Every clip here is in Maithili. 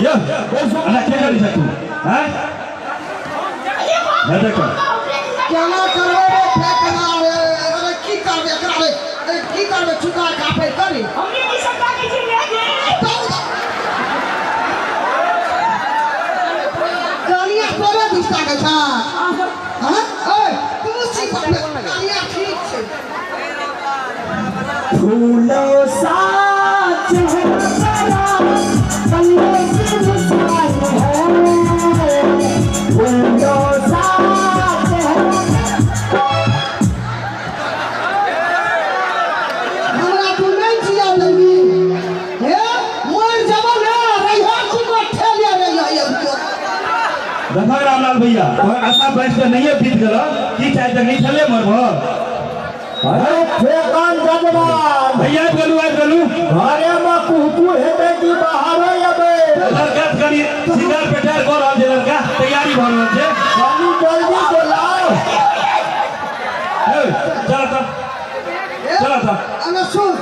यौ अना के करै छ तू हैं हे देखो केना करबै रे फेकना रे अरे की करबै एकरा रे अरे की करबै चुका कापे करी हमने की सत्ता की छी कनिया तोरे दिस ताकै छ हाँ ए तू छी कनिया ठीक छै फूलों सा चेहरा कलियों सी मुस्कान है फूलों सा चेहरा हमरा तू नहि जिया देबी हे मरि जेबो ने रहिया कुनो ठेले रहिया एगो देखो रामलाल भैया तोहर आशा बैठ के नहीं बीत गेल की चाहे तक नहीं छले मरबो अरे फेकन जजमान भैया आबि गेलू आबि गेलू घरे में कुहकू हेतै कि बाहरो एबै लड़का के कनि सिंगार पेटार कऽ रहल छै लड़का तैयारी भऽ रहल छै कनी जल्दी बोलाओ हे, चल तऽ चल तऽ अने सुन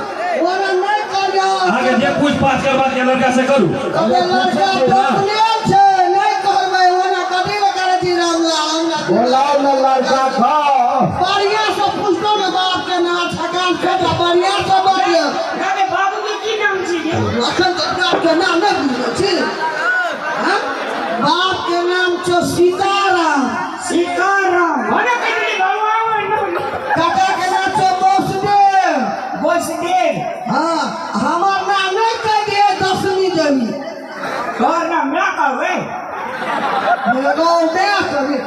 ओना नहि करिया अहाँके जे पूछ पाछ करबाक यऽ लड़का से करू अबे लड़का टोकले छै नहि करबै ओना कथी लए करै छी रामलाल हमरा बोलाओ ने लड़का खा बढ़िया से पूछतो ने बाप के नाम ठकान छोटा बढ़िया से बढ़िया अरे बाबू के की नाम छी रे अखन तक बाप के नाम नहि बुझल छी हाँ? बाप के नाम छौ सीताराम सीताराम होने कहि भगवान काका के नाम छौ वासुदेव वासुदेव हाँ हमर नाम नहि कहि दिए दशमी देवी तोहर नाम मैं कहबै एगो मैं कभी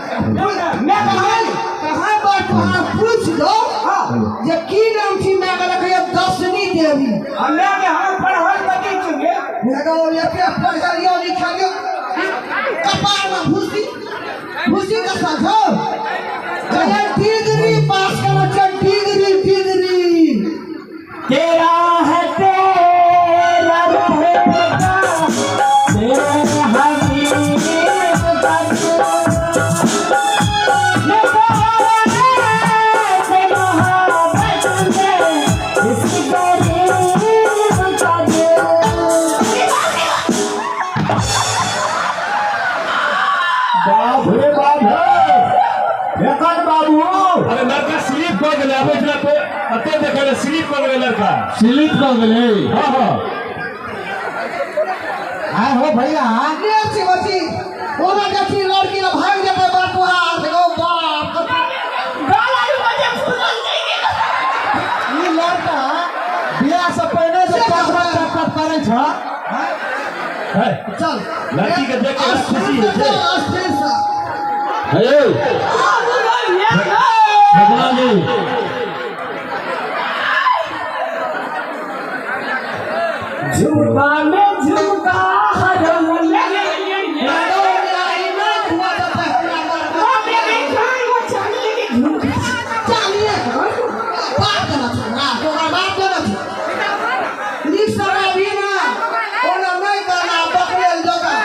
मैं कहबै कहाँ पर तोहार पूछ लो हाँ जे की नाम छी मैं कहले कहिए दशमी देवी हमरा के हम पढ़ल बतै छी गे एगो एके पढ़लियो लिखलियो कपार में भूसी भूसी का साथ हो कहिए डिग्री पास करो छै डिग्री डिग्री तेरा है तेरा रहेगा तेरे हबीब का से मोहब्बत में इस गरीब का दिल बाप रे बाप रे एखन बाबू अरे लड़का स्लिप कऽ गेलै आबै छलै तो एते देखै लए स्लिप कऽ गेलै लड़का स्लिप कऽ गेलै हँ हँ आय हो भैया ने छी बची ओना देखी लड़की ला भाग जेतै बाप तोहार गो बाप गाल आलू बजे फूलल जाइए ई लड़का बियाह से पहले से टप टप टप करै छ है चल लड़की के देख के बड़ा खुशी होइ छै। अस्थिर से हे यौ भगवान जी झुमका में झुमका हरम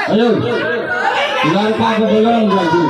हे यौ लड़का के बोलाउ जल्दी